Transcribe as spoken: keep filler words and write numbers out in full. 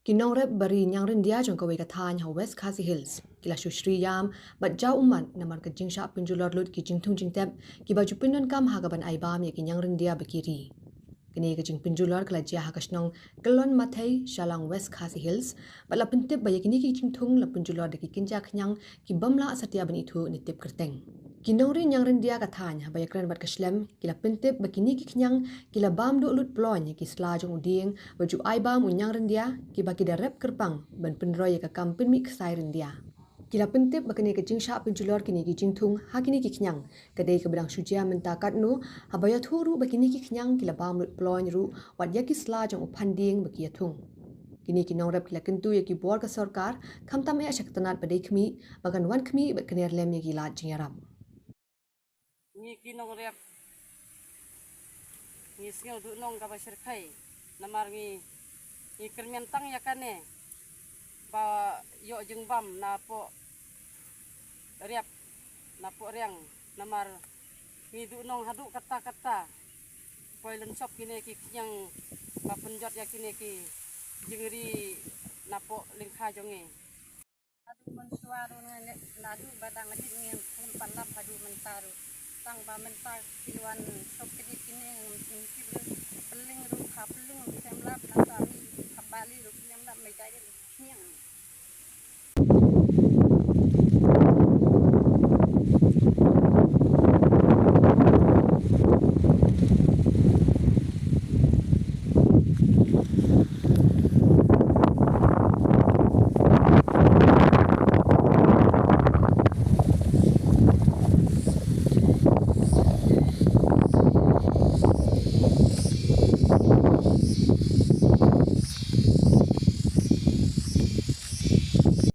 Ki nongrep ba ri ñiangryndia jong kawei ka thaiñ ha West Khasi Hills ki la shu shri ïam bad jaw ummat namar ka jingshah pynjulor lut ki jingthung jingtep kiba ju pyndonkam ha kaban ai bam ïa ki ñiangryndia ba ki ri. Kane ka jingpynjulor ka la jia ha ka shnong Kyllon Mathei, Shallang, West Khasi Hills, bad la pyntip ba ïa kine ki jingthung la pynjulor da ki kynja khñiang ki bym lah satia ban ithuh ne tip kyrteng. Ki nongri ñiangryndia ka thaiñ haba ïakren bad ka shlem ki la pyntip ba kine ki khñiang ki la bam duh lut ploiñ ïa ki sla jong u dieng ba ju ai bam u ñiangryndia kiba ki da rep kyrpang ban pynroi ïa ka kam pynmih ksai ryndia. Ki la pyntip ba kane ka jingshah pynjulor kine ki jingthung ha kine ki khñiang ka dei kaba dang shu jia mynta katno, haba ïathuh ruh ba kine ki khñiang ki la bam lut ploiñ ruh wat ïa ki sla jong u phan dieng ba ki ïathung. Kine ki nongrep ki la kyntu ïa ki bor ka sorkar, khamtam eh sha ka tnat ba dei khmih, ba kan wan khmih bad kner lem ïa ki lad jingïarap. Ngi ki nongrep ngi sngew duhnong kaba shyrkhei namar ngi, ngi kyrmen tang ïa kane ba ïoh jingbam na poh riap, na poh riang, namar ngi duhnong haduh katta katta. Poi lynshop kine ki khñiang ba pynjot ïa kine ki jingri na poh lyngkha jong ngi. Haduh mynshuwa ruh ngi leh, naduh ba dang rit ngi khlem pat lap haduh mynta ruh. Tang ba mynta ki wan shop kine kine ngi tip ruh, pylling ruh ha pylling ruh khlem lap, na sami ruh ha bali ruh khlem lap, mei dai ruh khñiang.